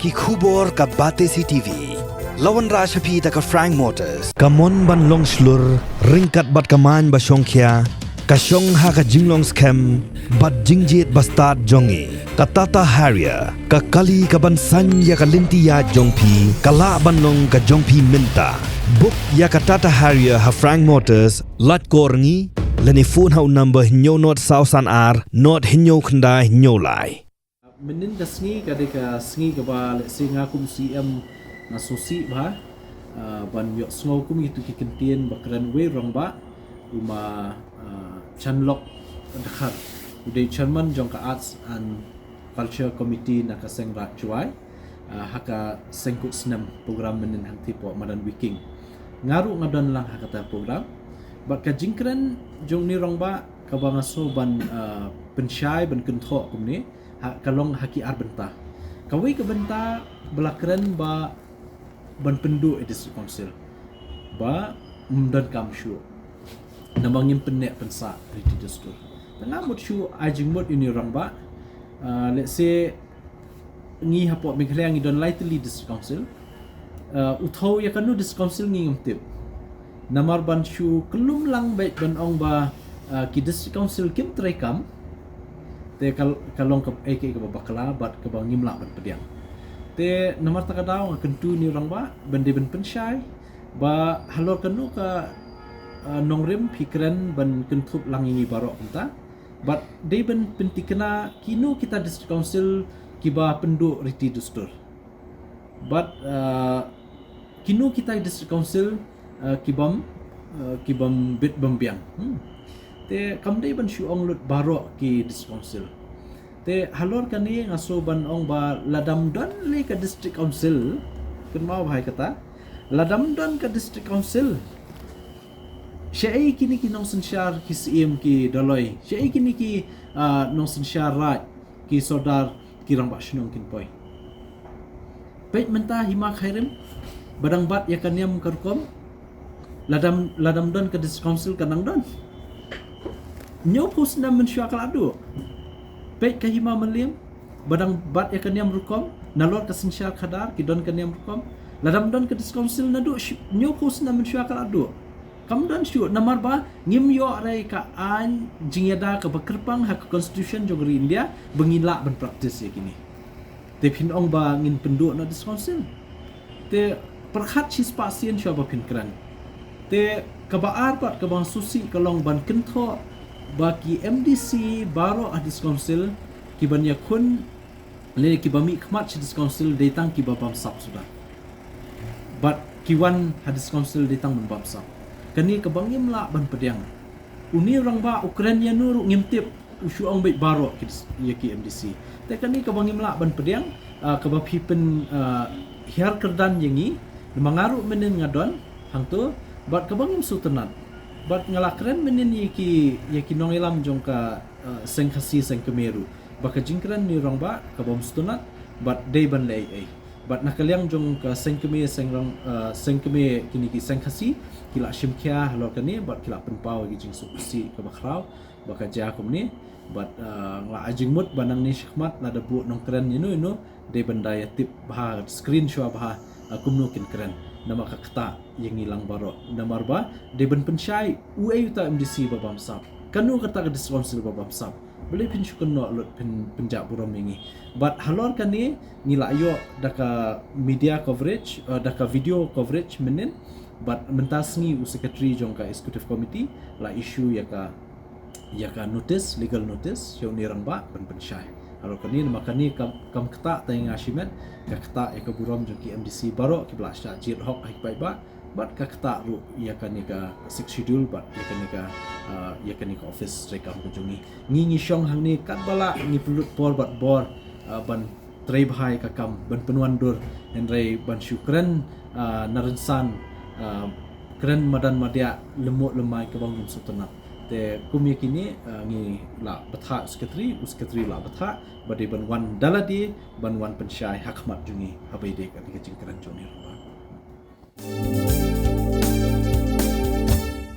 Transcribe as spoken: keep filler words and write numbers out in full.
Ki khubor ka Batesi T V. La wanrah sha phi da ka Frank Motors. Ka mon ban long shlur, ryngkat bad ka main ba shongkhia, ka shong ha ka jinglong skhem bad jingjied ba stad jong ngi. Ka Tata Harrier, ka kali ka ban saiñ ïa ka lynti ïaid jong phi, ka lah ban long ka jong phi mynta. Book ïa ka Tata Harrier ha Frank Motors, lait kor ngi, lane phone ha u number hynñiew nod saw san ar, nod hynñiew khyndai hynñiew lai. Mynnin ka sngi ka dei ka sngi kaba lehse nga kum C M nga sngewsih bha, ah, ban ïohsngew kum ïa kitu ki kyntien ba kren uwei u rangbah, u ma, ah, Chanlok Dkhar, u dei chairman jong ka Arts and Culture Committee na ka Seng Raij Jowai, ah, ha ka seng kut snem program mynnin hangtei hapoh Madan Wiking. Nga ruh nga don lang ha kata program. Bad ka jingkren jong une u rangbah kaba nga sngew ban, ah, pynshai ban kynthoh kumne, ha, ka long ha ki ar bynta. Kawei ka bynta ba la kren ba ban pynduh ïa District Council ba ym donkam shuh, namar ngim pynneh pynsah riti dustur. Te nga mut shu ai jingmut ïa une u rangbah, ah, lehse ngi hapoh Meghalaya ngi don lai tylli District Council. Ah, u thew ïa kano District Council ngi ngim tip. Namar ban shu kyllum lang beit ban ong ba, ah, ki District Council kim treikam, te ka, ka long kaei kaei kaba bakla bad kaba ngim lah ban pdiang. Te namar kata ka daw nga kyntu ïa une u rangbah ban dei ban pynshai ba halor kano ka, ah, nongrim phi kren ban kynthup lang ïa ngi baroh kumta. Bad dei ban pyntikna kino kita District Council kiba pynduh riti dustur. Bad, ah, kino kita District Council, ah, kibym, ah, kibym bit bym biang. Hmm. Te kam dei ban shu ong lut baroh ki District Council. Te halor kane nga sngew ban ong ba lada ym don lei ka District Council, kynmaw bha ïa kata, lada ym don ka District Council, shaei kine ki nongsynshar ki syiem ki dolloi, shaei kine ki, ah, nongsynshar raij, ki sordar, ki rangbah shnong kin poi. Peit mynta hima Khyrim, ba dang bat ïa ka niam ka rukom, lada ym, lada ym don ka District Council kan nang don. Hynñiewphew snem mynshuwa ka la duh. Peit ka hima Mylliem, ba dang bat ïa ka niam rukom, nalor ka synshar khadar ki don ka niam rukom. Lada ym don ka District Council naduh shi-, hynñiewphew snem mynshuwa ka la duh. Kam don shuh, namar ba ngim ïoh re ka aiñ jingïada kaba kyrpang ha ka Constitution jong ka ri India ba ngin lah ban practice ïa kine. Te phin ong ba ngin pynduh noh District Council. Te pyrkhat shispah sien shuwa ba phin kren. Te kaba ar bad kaba sngewsih ka long ban kynthoh ba ki M D C baroh ha District Council kiban ïakhun lane kiba mih khmat sha District Council dei tang kiba bamsap suda. Bad ki wan ha District Council dei tang ban bamsap. Kane kaba ngim lah ban pdiang. Une u rangbah u kren ïano ruh ngim tip, u shu ong beit baroh ki dis-, ïa ki M D C. Te kane kaba ngim lah ban pdiang, ah, kaba phi pyn, ah, hiar kyrdan ïa ngi, namar nga ruh mynnin nga don hangto, bad kaba ngim sngewtynnat. Bad nga la kren mynnin ïa ki, ïa ki nongïalam jong ka, ah, Seng Khasi Seng Kmie ruh ba ka jingkren une u rangbah ka bym sngewtynnat bad dei ban leh ei ei. Bad na ka liang jong ka Seng Kmie, Seng Rang, eh, Seng Kmie, kine ki Seng Khasi ki la shim khia halor kane bad ki la pynpaw ïa ki jingsngewsih kaba khraw ba ka jia kumne. Bad, eh, nga la ai jingmut ba nangne shakhmat lada buh nongkren ïano ïano dei ban da ïa tip bha, screen shuwa bha, eh, kumno kin kren. Namar ka ktah ïa ngi lang baroh. Namar ba dei ban pynshai uei uta M D C ba bamsap, kano kata ka District Council ba bamsap. Balei phin shu kynnoh lut, phin pynjah burom ïa ngi? Bad halor kane ngi la ïoh da ka media coverage, eh, da ka video coverage mynnin. Bad mynta sngi u secretary jong ka executive committee la issue ïa ka, ïa ka notice, legal notice sha une u rangbah ban pynshai. Halor kane, namar kane kam, kam ktah tang ïa nga shimet, ka ktah ïa ka burom jong ki M D C baroh kiba la shah jied hok ha ki paidbah. Bad ka ktah ruh ïa kane ka Sixth Schedule bad ïa kane ka, ah, ïa kane ka office treikam ka jong ngi. Ngi ngi shong hangne katba lah ngi pynlut por bad bor, ah, ban trei bha ïa ka kam, ban pynwandur, hynrei ban shu kren, ah, na rynsan, ah, kren madan madiah, lymmuh lymmai kaba ngim sngewtynnat. Te kum ïa kine, ah, ngi la bthah u secretary, u secretary la bthah ba dei ban wan da lade, ban wan pynshai ha khmat jong ngi haba ïadei ka, ka jingkren jong une u rangbah.